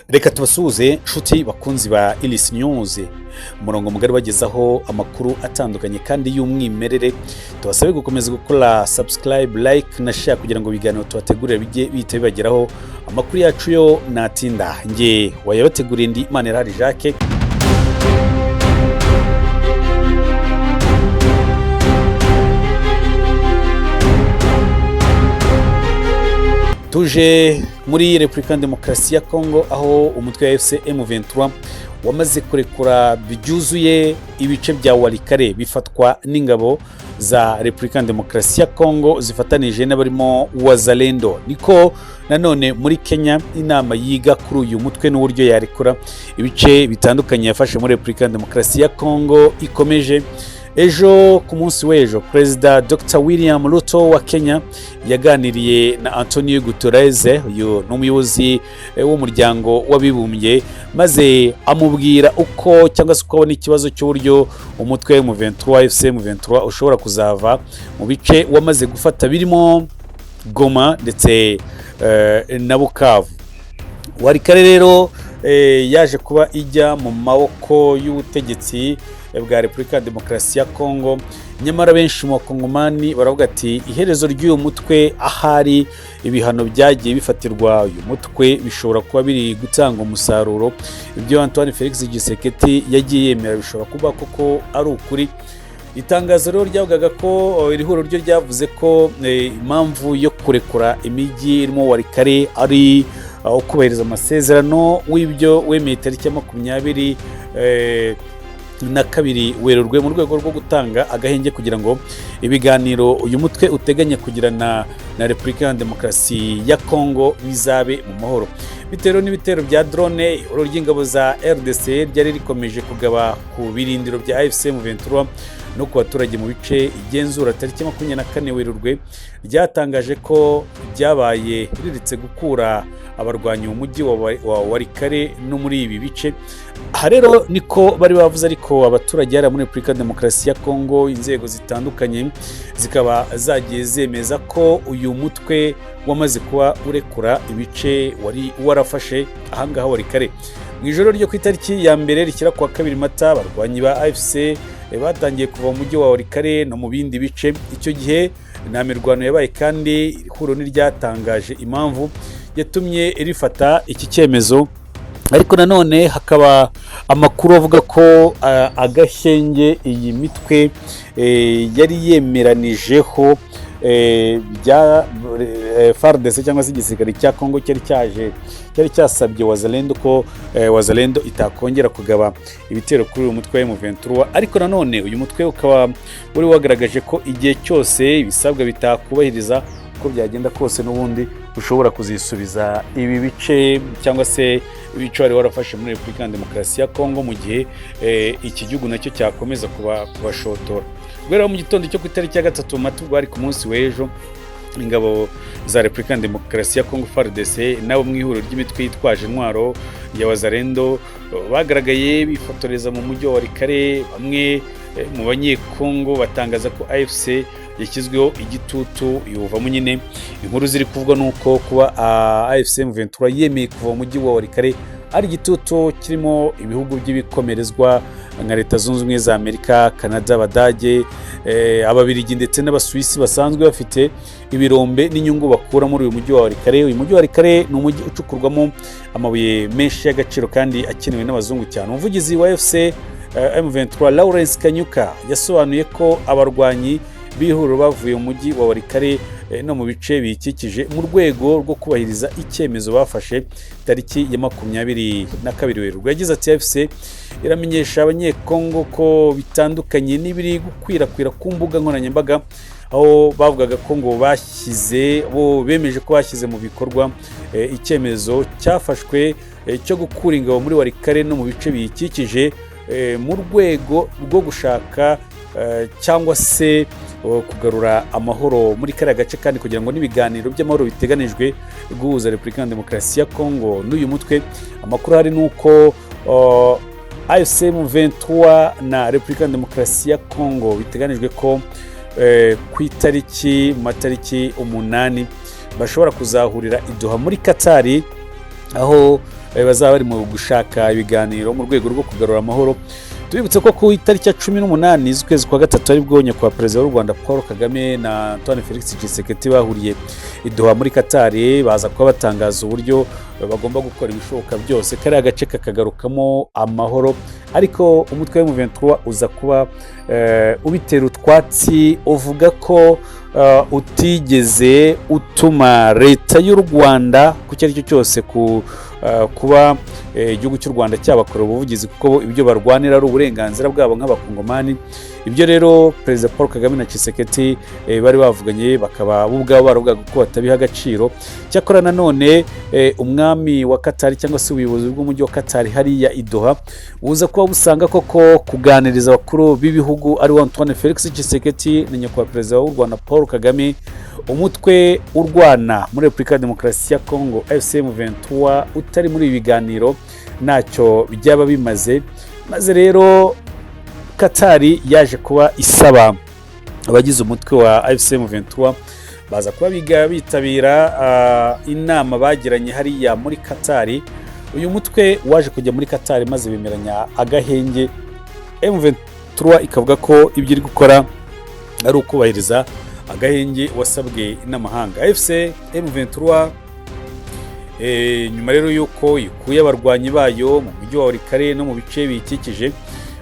Reka tubasuhuze, nshuti bakunzi ba Iris News, umurongo mugari bagezaho amakuru atandukanye kandi y'umwimerere. Tubasabe gukomeza gukora subscribe, like na share kugira ngo ibiganiro tubategurire bijye bihita bibageraho. Amakuru yacu yo natinda, nge wayabateguriye ndi Manirahari Jacques. Tuje muri Repubulika Demokarasi ya Kongo, aho umutwe wa FC M23 wamaze kurekura byuzuye ibice bya Walikale bifatwa n'ingabo za Repubulika Demokarasi ya Kongo zifatanije n'abarimo Wazalendo. Niko nanone muri Kenya inama yiga kuri uyu mutwe n'uburyo yarekura ibice bitandukanye yafashe muri Repubulika Demokarasi ya Kongo ikomeje. Ejo ku munsi w'ejo, Perezida Dr William Ruto wa Kenya yaganiriye na Antonio Guterres, uyu ni umuyobozi w'Umuryango w'Abibumbye, maze amubwira uko cyangwa se uko abona ikibazo cy'uburyo umutwe M23, FC M23, ushobora kuzava mu bice wamaze gufata birimo Goma ndetse na Bukavu. Walikale rero yaje kuba ijya mu maboko y'ubutegetsi bwa Repubulika ya Demokarasi ya Kongo, nyamara benshi mu Bakongomani baravuga ati iherezo ry'uyu mutwe, ahari ibihano byagiye bifatirwa uyu mutwe bishobora kuba biri gutanga umusaruro. Ibyo Antoine Felix Tshisekedi yagiye yemera bishobora kuba koko ari ukuri. Itangazo rero ryavugaga ko iri huriro ryo ryavuze ko impamvu yo kurekura imijyi irimo Walikale ari ukubahiriza amasezerano w'ibyo wemeye tariki ya 22 Werurwe, mu rwego rwo gutanga agahenge kugira ngo ibiganiro uyu mutwe uteganya kugirana na Repubulika ya Demokarasi ya Kongo bizabe mu mahoro. Bitewe n'ibitero bya drone ihuriro ry'ingabo za RDC ryari rikomeje kugaba ku birindiro bya AFC M23 no ku baturage mu bice igenzura, tariki 24 Werurwe ryatangaje ko ryabaye riritse gukura abarwanyi mu mujyi wa Walikale no muri ibi bice. Aha rero niko bari bavuze, ariko abaturage hariya muri Repubulika ya Demokarasi ya Kongo, inzego zitandukanye zikaba zagiye zemeza ko uyu mutwe wamaze kuba urekura ibice wari warafashe ahangaha Walikale. Mu ijoro ryo ku itariki ya 1 rishyira kuwa 2 Mata, abarwanyi ba AFC batangiye kuva mu mujyi wa Walikale no mu bindi bice. Icyo gihe nta mirwano yabaye, kandi ihuriro ntiryatangaje impamvu yatumye rifata iki cyemezo. Ariko nanone hakaba amakuru avuga ko agahenge iyi mitwe yari yemeranijeho bya FARDC cyangwa se igisirikare cya Kongo cyari cyaje cyari cyasabye Wazalendo ko Wazalendo itakongera kugaba ibitero kuri uyu mutwe wa M23. Ariko nanone uyu mutwe ukaba wari wagaragaje ko igihe cyose ibisabwa bitakubahiriza, uko byagenda kose n'ubundi ushobora kuzisubiza ibi bice cyangwa se ibice wari warafashe muri Repubulika ya Demokarasi ya Kongo, mu gihe iki gihugu nacyo cyakomeza kubashotora. Guhera mu gitondo cyo ku itariki ya 3 Mata, ubwo ari ku munsi w'ejo, ingabo za Repubulika ya Demokarasi ya Kongo FARDC nabo mu ihuriro ry'imitwe yitwaje intwaro ya Wazalendo bagaragaye bifotoreza mu mujyi wa Walikale. Bamwe mu Banyekongo batangaza ko AFC yashyizweho igitutu iwuvamo nyine. Inkuru ziri kuvugwa nuko kuba AFC M23 yemeye kuva mu mujyi wa Walikale ari igitutu kirimo ibihugu by'ibikomerezwa nka Leta Zunze Ubumwe za Amerika, Canada, Abadage, Ababirigi ndetse n'Abasuwisi basanzwe bafite ibirombe n'inyungu bakura muri uyu mujyi wa Walikale. Uyu mujyi wa Walikale ni umujyi ucukurwamo amabuye menshi y'agaciro kandi akenewe n'abazungu cyane. Umuvugizi wa FC M23 Lawrence Kanyuka yasobanuye ko abarwanyi b'ihuriro bavuye mu mujyi wa Walikale no mu bice biyikikije mu rwego rwo kubahiriza icyemezo bafashe tariki ya 22 Werurwe. Yagize ati: "AFC iramenyesha Abanyekongo ko bitandukanye n'ibiri gukwirakwira ku mbuga nkoranyambaga, aho bavugaga ko ngo bashyize, bo bemeje ko bashyize mu bikorwa icyemezo cyafashwe cyo gukura ingabo muri Walikale no mu bice biyikikije mu rwego rwo gushaka cyangwa se kugarura amahoro muri kariya gace, kandi kugira ngo n'ibiganiro by'amahoro biteganijwe guhuza Repubulika ya Demokarasi ya Kongo n'uyu mutwe." Amakuru ahari ni uko AFC M23 na Repubulika ya Demokarasi ya Kongo biteganijwe ko ku itariki, mu matariki 8, bashobora kuzahurira i Doha muri Katari, aho bazaba bari mu gushaka ibiganiro mu rwego rwo kugarura amahoro. Tubibutse ko ku itariki ya 18 z'ukwezi kwa gatatu aribwo nyakubahwa Perezida w'u Rwanda Paul Kagame na Antoine Felix Tshisekedi bahuriye i Doha muri Qatar, baza kuba batangaza uburyo bagomba gukora ibishoboka byose kariya gace kakagarukamo amahoro. Ariko umutwe wa M23 uza kuba ubitera utwatsi, uvuga ko utigeze utuma Leta y'u Rwanda ku icyo ari cyo cyose kuba igihugu cy'u Rwanda cyabakorera ubuvugizi, kuko ibyo barwanira ari uburenganzira bwabo nk'Abakongomani. Ibyo rero Perezida Paul Kagame na Tshisekedi bari bavuganye, bakaba bo ubwabo baravugaga ko batabiha agaciro. Cyakora nanone umwami wa Katari cyangwa se ubuyobozi bw'umujyi wa Katari hariya i Doha buza kuba busanga koko kuganiriza abakuru b'ibihugu ari we Antoine Felix Tshisekedi na nyakubahwa Perezida w'u Rwanda Paul Kagame, umutwe urwana muri Repubulika ya Demokarasi ya Kongo AFC M23 utari muri ibi biganiro ntacyo byaba bimaze. Maze rero Katari yaje kuba isaba abagize umutwe wa AFC M23 baza kuba biga bitabira inama bagiranye hariya muri Katari. Uyu mutwe waje kujya muri Katari maze bemeranya agahenge. M23 ikavuga ko ibyo iri gukora ari ukubahiriza agahenge wasabwe n'amahanga. AFC M23 nyuma rero y'uko ikuye abarwanyi bayo mu mujyi wa Walikale no mu bice biyikikije,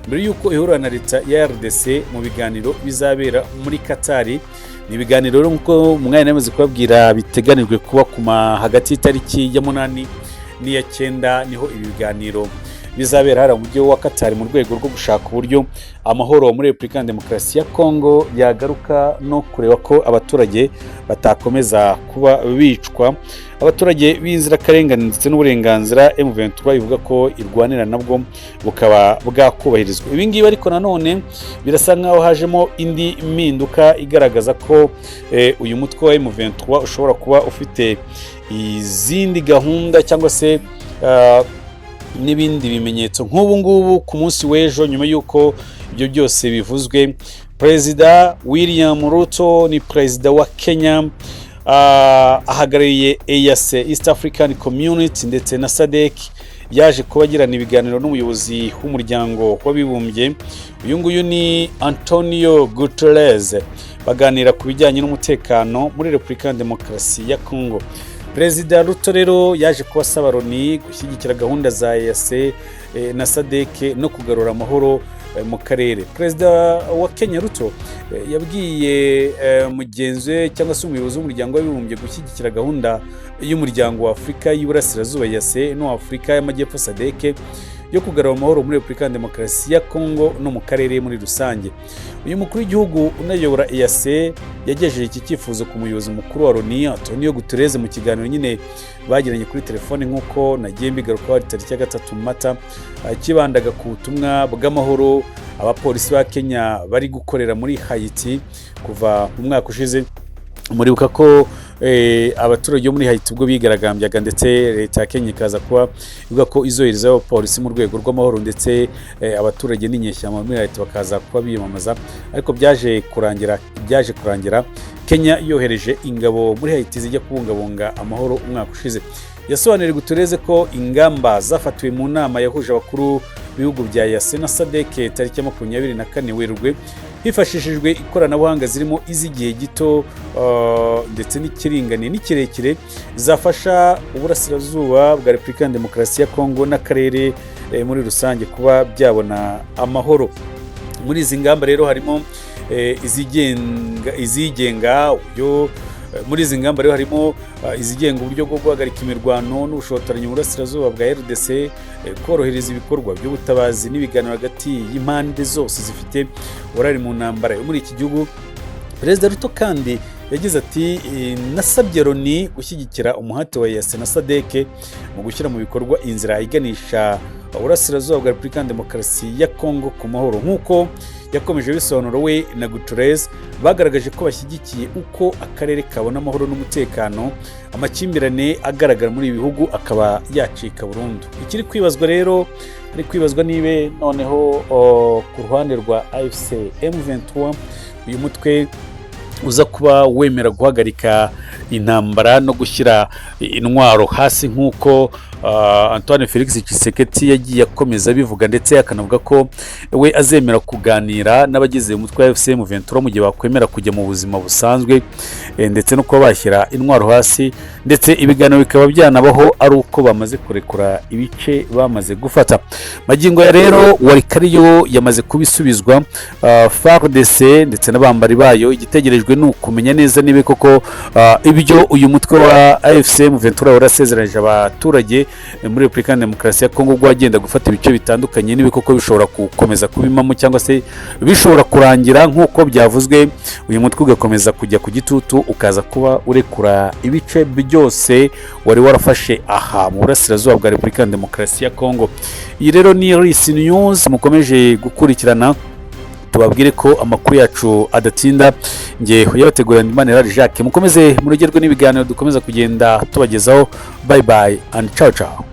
mbere y'uko ihurira na Leta ya RDC mu biganiro bizabera muri Katari. Ni ibiganiro rero, nk'uko umwanya namaze kubabwira, biteganijwe kuba ku hagati y'itariki ya 8 n'iya 9, niho ibi biganiro bizabera hariya mu mujyi wa Katari, mu rwego rwo gushaka uburyo amahoro muri Repubulika ya Demokarasi ya Kongo yagaruka no kureba ko abaturage batakomeza kuba bicwa, abaturage b'inzirakarengane, ndetse n'uburenganzira M23 ivuga ko irwanira nabwo bukaba bwakubahirizwa. Ibi ngibi ariko nanone birasa nkaho hajemo indi mpinduka igaragaza ko uyu mutwe wa M23 ushobora kuba ufite izindi gahunda cyangwa se n'ibindi bimenyetso. Nk'ubu ngubu ku munsi w'ejo, nyuma y'uko ibyo byose bivuzwe, Perezida William Ruto ni perezida wa Kenya, ahagarariye EAC, East African Community, ndetse na SADC, yaje kuba agirana ibiganiro n'umuyobozi w'Umuryango w'Abibumbye, uyu nguyu ni Antonio Guterres, baganira ku bijyanye n'umutekano muri Repubulika ya Demokarasi ya Congo. Perezida Ruto rero yaje kuba asaba Loni gushyigikira gahunda za EAC na SADC no kugarura amahoro mu karere. Perezida wa Kenya Ruto yabwiye mugenzi we cyangwa se umuyobozi w'Umuryango w'Abibumbye gushyigikira gahunda y'Umuryango wa Afurika y'Iburasirazuba EAC no Afurika y'Amajyepfo SADC yo kugarura amahoro muri Repubulika ya Demokarasi ya Kongo no mu karere muri rusange. Uyu mukuru w'igihugu unayobora EAC yagejeje iki cyifuzo ku muyobozi mukuru wa Loni Antonio Guterres mu kiganiro nyine bagiranye kuri telefone, nk'uko nagiye mbigarukaho, tariki ya 3 Mata, kibandaga ku butumwa bw'amahoro abapolisi ba Kenya bari gukorera muri Haiti kuva mu mwaka ushize. Muribuka ko abaturage bo muri Haiti ubwo bigaragambyaga, ndetse Leta ya Kenya ikaza kuba ivuga ko izohereza abapolisi mu rwego rw'amahoro, ndetse abaturage n'inyeshyamba muri Haiti bakaza kuba biyamamaza, ariko byaje kurangira Kenya yohereje ingabo muri Haiti zijya kubungabunga amahoro umwaka ushize. Yasobanuriye Guterres ko ingamba zafatiwe mu nama yahuje abakuru b'ibihugu bya EAC na SADC tariki ya 24 Werurwe hifashishijwe ikoranabuhanga, zirimo iz'igihe gito ndetse n'ikiringaniye n'ikirekire, zafasha uburasirazuba bwa Repubulika ya Demokarasi ya Kongo n'akarere muri rusange kuba byabona amahoro. Muri izi ngamba rero harimo izigenga uburyo muri izi ngamba rero harimo izigenga uburyo bwo guhagarika imirwano n'ubushotoranyi mu burasirazuba bwa RDC, korohereza ibikorwa by'ubutabazi n'ibiganiro hagati y'impande zose zifite uruhare mu ntambara yo muri iki gihugu. Perezida Ruto kandi yagize ati: "Nasabye Loni gushyigikira umuhate wa EAC na SADC mu gushyira mu bikorwa inzira iganisha uburasirazuba bwa Repubulika ya Demokarasi ya Kongo ku mahoro." Nk'uko yakomeje bisobanuro, we na Guterres bagaragaje ko bashyigikiye uko akarere kabona amahoro n'umutekano, amakimbirane agaragara muri ibi bihugu akaba yacika burundu. Ikiri kwibazwa rero, hari kwibazwa niba noneho ku ruhande rwa AFC M23, uyu mutwe Uza kuba wemera guhagarika intambara no gushyira intwaro hasi, nk'uko Antoine Felix Tshisekedi yagiye akomeza abivuga, ndetse akanavuga ko we azemera kuganira n'abagize umutwe wa AFC M23 mu gihe bakwemera kujya mu buzima busanzwe, ndetse no kuba bashyira intwaro hasi, ndetse ibiganiro bikaba byanabaho ari uko bamaze kurekura ibice bamaze gufata. Magingo ya rero, Walikale yamaze kubisubizwa FARDC ndetse n'abambari bayo. Igitegerejwe ni ukumenya neza niba koko ibyo uyu mutwe wa AFC M23 warasezeranyije abaturage muri Repubulika ya Demokarasi ya Kongo ubwo wagenda gufata ibice bitandukanye, niba koko bishobora gukomeza kubimamo cyangwa se bishobora kurangira nk'uko byavuzwe, uyu mutwe ugakomeza kujya ku gitutu, ukaza kuba urekura ibice byose wari warafashe aha mu burasirazuba bwa Repubulika ya Demokarasi ya Kongo. Iyi rero ni Risi News mukomeje gukurikirana. Tubabwire ko amakuru yacu adatinda. Nge uyabategurira Imanirari Jacques. Mukomeze murogerwe n'ibiganiro dukomeza kugenda tubagezaho. Bye bye and ciao ciao.